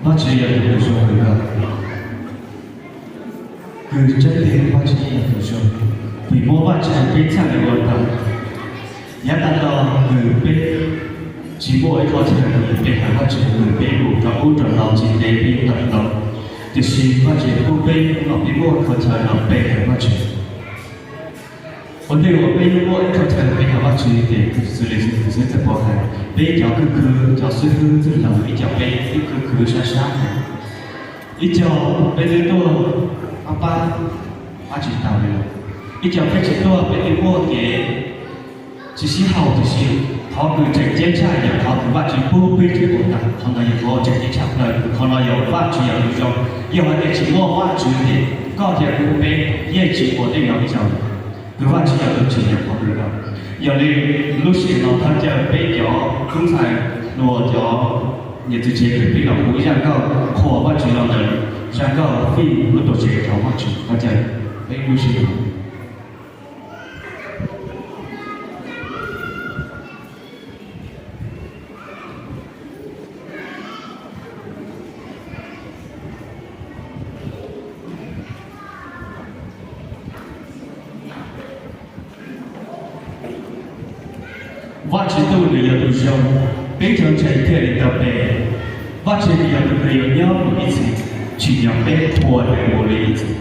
Vajtswv yog tus zoo kawg nkaus. Kws tseeb tiag Vajtswv yog tus zoo, vim muaj Vajtswv peb txhaj le ua tau. Yav tag los kws peb tsis muaj ib qho chaw peb hawm Vajtswv, kws peb mus rau ub rau no tsis ntev peb tawm los, tiam sis Vajtswv pub peb los peb muaj qhov chaw los peb hawm Vajtswv. Ua ntej uas peb muaj ib qho chaw peb hawm Vajtswv ces xws li xib hwb txawm pom hais, peb cov khwv khwv, cov xib hwb txwj laug ib co peb twb khwv khwv sab sab heev. Ib co peb twb tuaj pab pab, pab tsis tau li lawm. Ib co peb tsis tuaj peb twb muaj kev tsis sib haum, tiam sis qhov kws tseem ceeb tshaj yog qhov kws Vajtswv pub peb tseem ua tau. Qhov ntawd yog qhov tseem ceeb tshaj plaws, qhov no yog Vajtswv yog tus zoo. Yog hais tias tsis muaj Vajtswv ces koj thiab kuv peb yeej tsis ua tej no ib zaug. Kws Vajtswv yog tus tsim nyog qhov kws no. Yog li lub sij hawm no thov caw peb cov tub ntxhais, cov niam txiv tsev kws peb los hu ib zaj nkauj qhuas Vajtswv los ntawm zaj nkauj Fij lub tuam tsev rau Vajtswv, thov caw peb lub sij hawm. Vajtswv tub nws yog tus zoo, peb cov ntseeg thiaj li tau pe. Vajtswv nws yog tus kws yuav nyob mus ib txhis, tsim nyog peb qhuas nws mus li ib txhis.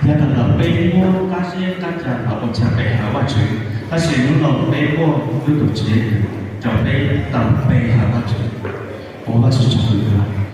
Yav tag los peb muab qab zib qab ca los ua txhais pe hawm Vajtswv, tab sis hnub no peb muaj lub tuam tsev rau peb tau pe hawm Vajtswv. Ua Vajtswv tsaug ntau.